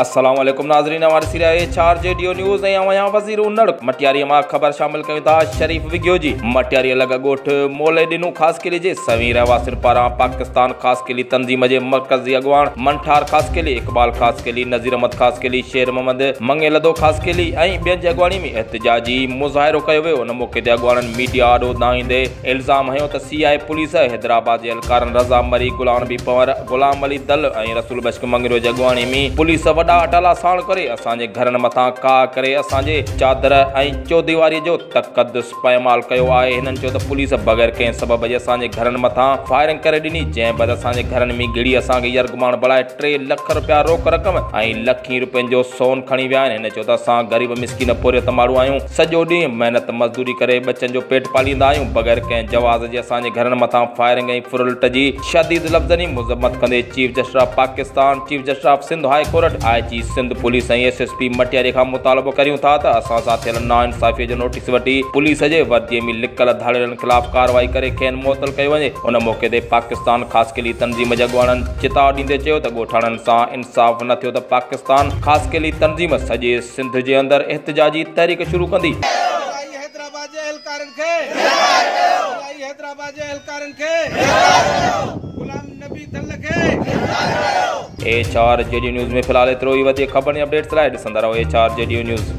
السلام عليڪم ناظرين اوهان ڏسي رهيا آهيو H R G D news ۽ آئون آهيان وزير انڙ مٽياري مان خبر شامل ڪيون ٿا شريف وگهيو جي مٽياري لڳ ڳوٺ مولي ڏنو خاصخيلي جي سوين رهواسين پاران پاڪستان خاصخيلي تنظيم جي مرڪزي اڳواڻ منٺار خاصخيلي اقبال خاصخيلي نذير احمد خاصخيلي شير محمد مڱيلڌو خاصخيلي ۽ ٻين جي اڳواڻي ۾ احتجاجي مظاهرو ڪيو ويو ان موقعي تي اڳواڻن ميڊيا آڏو دانهيندي الزام هنيو ته سي آء اي پوليس حيدرآباد جي اهلڪارن رضا مري، غلام نبي پنهور، غلام علي دل ۽ رسول بخش مڱريو جي اڳواڻي ۾ پوليس وڏا اٽالا ساڻ ڪري اسان جي گهرن مٿان ڪاهه ڪري اسان جي چادر ۽ چوديواري جو تقدس پائمال ڪيو آهي هنن چيو ته پوليس بغير ڪنهن سبب جي اسان جي گهرن مٿان فائرنگ ڪري ڏني جنهن بعد اسان جي گهرن ۾ گهڙي اسان کي يرغمال بڻائي 3 لک رپيا روڪ رقم ۽ لکين رپين جو سون کڻي ويا آهن هن چيو ته اسان غريب مسڪين پورهيت ماڻهو آهيون سڄو ڏينهن محنت مزدوري ڪري ٻچن جو پيٽ پاليندا آهيون بغير ڪنهن جواز جي اسان جي گهرن مٿان فائرنگ ۽ ڦرلٽ جي شديد لفظن جي مذمت ڪندي chief justice of Pakistan, chief justice of Sindh high court, I G Sindh police ۽ S S P Matiari کان مطالبو ڪريون ٿا ته اسان سان ٿيل ناانصافي جو نوٽيس وٺي پوليس جي وردي ۾ لڪل ڌاڙيلن خلاف ڪارروائي ڪري کين معطل ڪيو وڃي ان موقعي تي پاڪستان خاصخيلي تنظيم جي اڳواڻن چتاء ڏيندي چيو ته ڳوٺاڻن سان انصاف نه ٿيو ته پاڪستان خاصخيلي تنظيم سڄي سنڌ جي اندر احتجاجي تحريڪ شروع ڪندي. ضلعي حيدرآباد جي اهلڪارن کي ضلعي حيدرآباد جي اهلڪارن کي غلام نبي دل کي. H R G D news ۾ في الحال ايترو ئي وڌيڪ خبرن ۽ اپڊيٽس لاء ڏسندا رهو H R G D news.